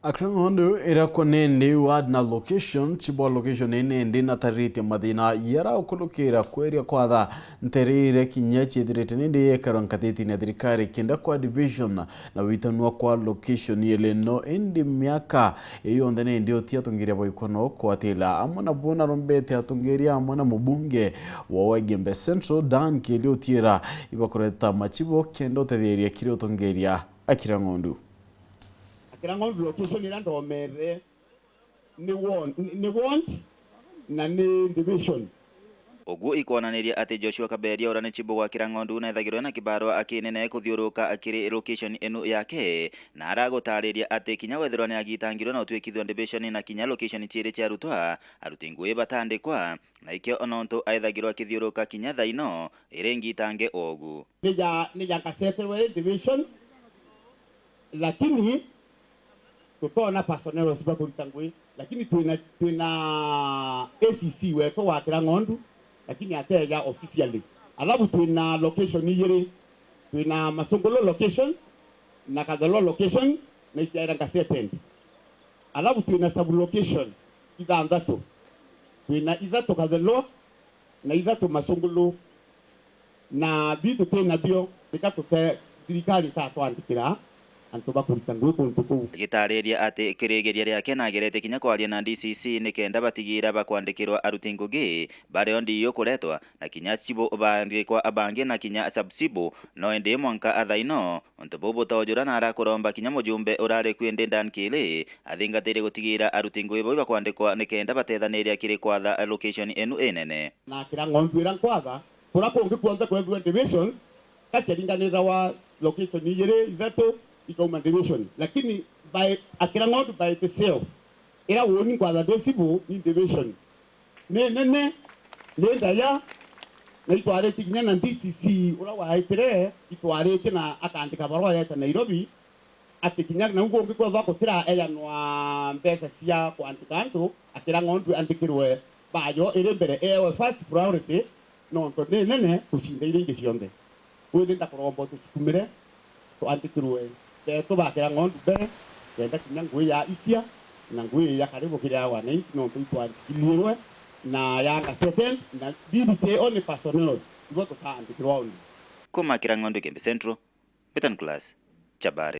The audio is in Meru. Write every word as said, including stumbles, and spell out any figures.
Akira ng'ondu irakwa nindi ward na location, chibo location ii nindi nataritie mathina yaragukurukira kweria kwatha ntere iria kinya ciithirite nindi yekarwa nkatitine ya thirikari kenda kwa division na witanua kwa location iri no indi miaka ii yonthe nindi uti atongeria baikwa no kwatila amwe nabo narombete atongeria amwe na mubunge wa Igembe Central Dan Kiri utiira ibakureta machibo kenda utetheria kiri utongeria Akira ng'ondu. Akira ng'ondu location iria ndomerere ni ward, ni, ni ward na ni division. Ugu ikwonaniria ati Joshua Kaberia uria ni chibu gwa Kira ng'ondu na ethagirwa na kibarua akinene kuthiuruka akiri location inu yake, na aragutariria ati kinya wethirwa ni agitangirwe na utwikithua division na kinya location ciiri cia arutwa, aruti ngui batandikwa, na ikio nontu aethagirwa akithiuruka kinya thaino iri ngitange ugu. Ni ja, ni ja ngaceterwe iri division, lakini tutona personnel ucio bakuruta ngui, lakini twina, twina A C C wetu wa Kira ng'ondu, lakini ateja officially. Alafu twina location ijiri, twina Masungulu location na Kathelwa location na iciaira ngacetendi. Alafu twina sub location ithanthatu, twina ithatu Kathelwa na ithatu Masungulu. Na biu tuti nabio, nika tute thirikari itatwandikira antu bakuruta ngui kuntu kuu. Agitariria ati kirigiria riake nagerete kinya kwaria na D C C nikenda batigira bakwandikirwa aruti ngugi bario ndiyo kuretwa, na kinya chibu bandikwa abangi na kinya sub-chibu, no indi mwanka athaino untu buu butojura na arakuromba kinya mujumbe urari ku indi Dan Kiri athingatire gutigira aruti ngugi bau bakwandikwa nikenda batethaniria kiri kwatha location inu inene. Na Kira ng'ondu ira nkwatha, kuria kungi kwonthe kwethirwe division, ka ciaringanirwa location ijiri, ithatu, ikauma division. Lakini by, Kira ng'ondu by itself, ira uuni nkwatha decibu ni division. Ni nene, ni ndaya, na itwaritie kinya na D C C uria waitire, itwaritie na akandika barua yeta Nairobi, ati kinya nau kungi kwethwa gutiraejanwa mbeca cia kwandika antu, Akira ng'ondu andikirwe bayo iri mbere, ewe first priority, nontu ni nene gucinda iria ingi cionthe. Kwou ni ndakuromba utusukumire, twandikirwe betu ba Kira ng'ondu mbere, kenda kinya ngui ya icia na ngui ya karibu kiri ya wananchi, nontu itwandikirwe na yanga second, na bibi ti o ni personal, ibo tutaandikirwa undi. Kuma Kira ng'ondu Igembe Central, Betan Class, Chabari.